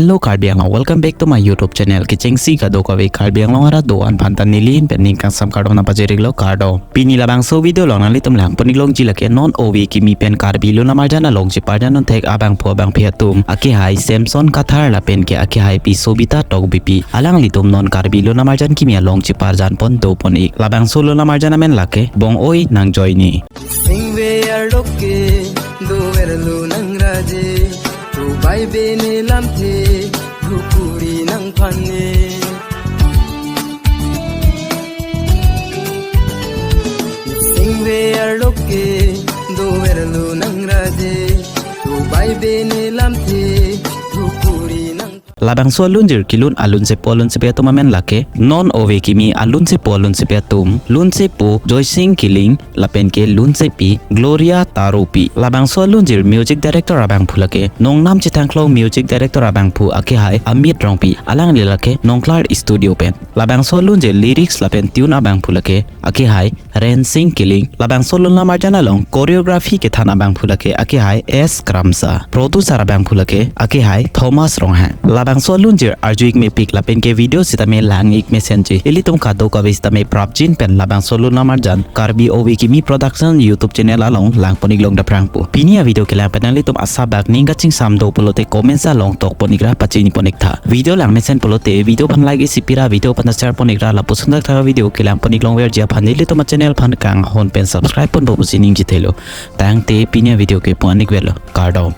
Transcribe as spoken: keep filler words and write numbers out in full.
Hello Karbi Anglong, welcome back to my YouTube channel. Kechengsi kadokave Karbi Anglong arat do-an aphan ta neli ahin pen ning kangsam kardom nangpajir-iklo, kardom. Pini labangso video along nanglitum langpon-iklongji lake non ove kimi pen Karbi Lun Amarjan along cheparjan-un thek abangphu abangphi atum, akehai Samson Kathar lapen ke akehaipi Sobita Tokbipi. Alanglitum non Karbi Lun Amarjan kimi along cheparjan pon dopon-ik. Labangso Lun Amarjan amen lake Bong Oi Nangjoine. Singve arloke doverlo nangraje, tu bai bene lamthe, lukuri nangphane. Singve arloke doverlo nangraje, tu bai bene lamthe, lukuri nang. Labangso alunjir kelun alunsepo alunsepi atum amen lake non ove kimi alunsepo alunsepi atum, lunsepo Joysing Killing lapen ke lunsepi Gloria Tarupi. Labangso alunjir music director abangphu lake nongnam chethangklong music director abangphu akehai Amit Rongpi, alangli lake Nongklar Studio pen. Labangso alunjir lyrics lapen tune abangphu lake akehai Rensing Killing. Labangso Lun Amarjan along choreography kethan abangphu lake akehai S Kramsa. Producer abangphu lake akehai Thomas Ronghang. Labangso alunjir arju-ik mepik lapen ke video sitame lang-ik mesenji. Ilitum kadokave sitame prapjin pen labangso Lun Amarjan Karbi Ove Kimi Production YouTube channel along langpon-iklong daphrang pu. Pini avideo kelang pen nanglitum asabak ning kachingsam do pulote comments along tokpon-ikra pachinipon-iktha. Video lang mesen pulote video aphan like isi pira, video aphan share pon-ikra, lapuson dak thak video kelangpon-iklongverji aphan nelitum achannel aphan kanghon pen subscribe ponpo pusi ningjethelo. Tangte pini avideo ke pu-an-ikvelo. Kardom.